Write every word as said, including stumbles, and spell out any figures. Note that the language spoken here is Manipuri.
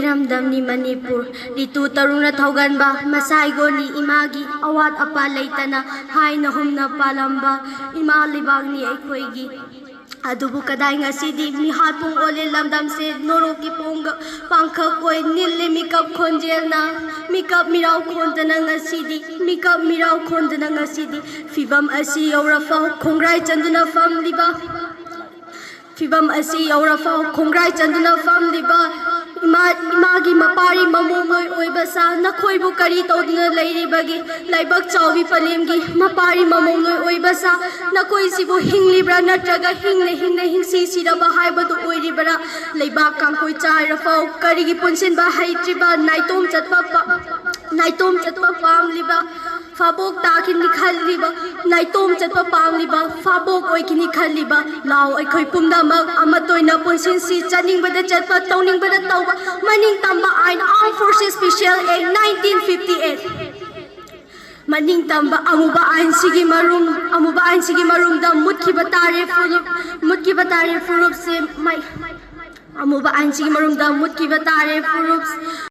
ꯏꯔꯝꯗꯝꯅꯤ ꯃꯅꯤꯄꯨꯔ, ꯔꯤꯇꯨ ꯇꯔꯨꯛꯅ ꯊꯧꯒꯟꯕ, ꯃꯁꯥꯏꯒꯣꯟꯅꯤ ꯏꯃꯥꯒꯤ, ꯑꯋꯥꯠ ꯑꯄꯥ ꯂꯩꯇꯅ ꯍꯥꯏꯅ ꯍꯨꯝꯅ ꯄꯥꯜꯂꯝꯕ ꯏꯃꯥ ꯂꯩꯕꯥꯛꯅꯤ ꯑꯩꯈꯣꯏꯒꯤ꯫ ꯑꯗꯨꯕꯨ ꯀꯗꯥꯏ ꯉꯁꯤꯗꯤ ꯃꯤꯍꯥꯠ ꯄꯨꯡ ꯑꯣꯜꯂꯦ ꯂꯝꯗꯝꯁꯦ ꯅꯣꯔꯣꯛꯀꯤ ꯄꯣꯡꯒ ꯄꯥꯡꯈꯛ ꯑꯣꯏ ꯅꯤꯜꯂꯦ ꯃꯤꯀꯞ ꯈꯣꯟꯖꯦꯜꯅ꯫ ꯃꯤꯀꯞ ꯃꯤꯔꯥꯎ ꯈꯣꯟꯗꯅ ꯉꯁꯤꯗꯤ, ꯃꯤꯀꯞ ꯃꯤꯔꯥꯎ ꯈꯣꯟꯗꯅ ꯉꯁꯤꯗꯤ ꯐꯤꯕꯝ ꯑꯁꯤ ꯌꯧꯔꯐꯥꯎ ꯈꯣꯡꯒ꯭ꯔꯥꯏ ꯆꯟꯗꯨꯅ ꯐꯝꯂꯤꯕ, ꯐꯤꯕꯝ ꯑꯁꯤ ꯌꯧꯔꯐꯥꯎ ꯈꯣꯡꯒ꯭ꯔꯥꯏ ꯆꯟꯗꯨꯅ ꯐꯝꯂꯤꯕ ꯏꯃꯥ, ꯏꯃꯥꯒꯤ ꯃꯄꯥꯔꯤ ꯃꯃꯣꯝꯂꯣꯏ ꯑꯣꯏꯕ ꯁꯥ ꯅꯈꯣꯏꯕꯨ ꯀꯔꯤ ꯇꯧꯗꯨꯅ ꯂꯩꯔꯤꯕꯒꯦ? ꯂꯥꯏꯕꯛ ꯆꯥꯎꯕꯤ ꯄꯂꯦꯝꯒꯤ ꯃꯄꯥꯔꯤ ꯃꯃꯣꯝꯂꯣꯏ ꯑꯣꯏꯕ ꯁꯥ ꯅꯈꯣꯏꯁꯤꯕꯨ ꯍꯤꯡꯂꯤꯕ꯭ꯔꯥ ꯅꯠꯇ꯭ꯔꯒ ꯍꯤꯡꯅ ꯍꯤꯡꯅ ꯍꯤꯡꯁꯤ ꯁꯤꯔꯕ ꯍꯥꯏꯕꯗꯨ ꯑꯣꯏꯔꯤꯕ꯭ꯔꯥ? ꯂꯩꯕꯥꯛ ꯀꯥꯡꯈꯣꯏ ꯆꯥꯏꯔꯐꯥꯎ ꯀꯔꯤꯒꯤ ꯄꯨꯟꯁꯤꯟꯕ ꯍꯩꯇ꯭ꯔꯤꯕ ꯅꯥꯏꯇꯣꯝ ꯆꯠꯄ ꯄꯥ-, ꯅꯥꯏꯇꯣꯝ ꯆꯠꯄ ꯄꯥꯝꯂꯤꯕ ꯐꯥꯕꯣꯛ ꯇꯥꯈꯤꯅꯤ ꯈꯜꯂꯤꯕ, ꯅꯥꯏꯇꯣꯝ ꯆꯠꯄ ꯄꯥꯝꯂꯤꯕ, ꯐꯥꯕꯣꯛ ꯑꯣꯏꯈꯤꯅꯤ ꯈꯜꯂꯤꯕ, ꯂꯥꯎ ꯑꯩꯈꯣꯏ ꯄꯨꯝꯅꯃꯛ ꯑꯃꯠꯇ ꯑꯣꯏꯅ ꯄꯨꯟꯁꯤꯟꯁꯤ, ꯆꯠꯅꯤꯡꯕꯗ ꯆꯠꯄ, ꯇꯧꯅꯤꯡꯕꯗ ꯇꯧꯕ, ꯃꯅꯤꯡ ꯇꯝꯕ ꯑꯥꯏꯟ Armed Forces Special Act nineteen fifty eight꯫ ꯃꯅꯤꯡ ꯇꯝꯕ ꯑꯃꯨꯕ ꯑꯥꯏꯟꯁꯤꯒꯤ ꯃꯔꯨꯝ, ꯑꯃꯨꯕ ꯑꯥꯏꯟꯁꯤꯒꯤ ꯃꯔꯨꯝꯗ ꯃꯨꯠꯈꯤꯕ ꯇꯥꯔꯦ ꯐꯨꯔꯨꯞ, ꯃꯨꯠꯈꯤꯕ ꯇꯥꯔꯦ ꯐꯨꯔꯨꯞꯁꯦ ꯃꯩ-, ꯑꯃꯨꯕ ꯑꯥꯏꯟꯁꯤꯒꯤ ꯃꯔꯨꯝꯗ ꯃꯨꯠꯈꯤꯕ ꯇꯥꯔꯦ ꯐꯨꯔꯨꯞ꯫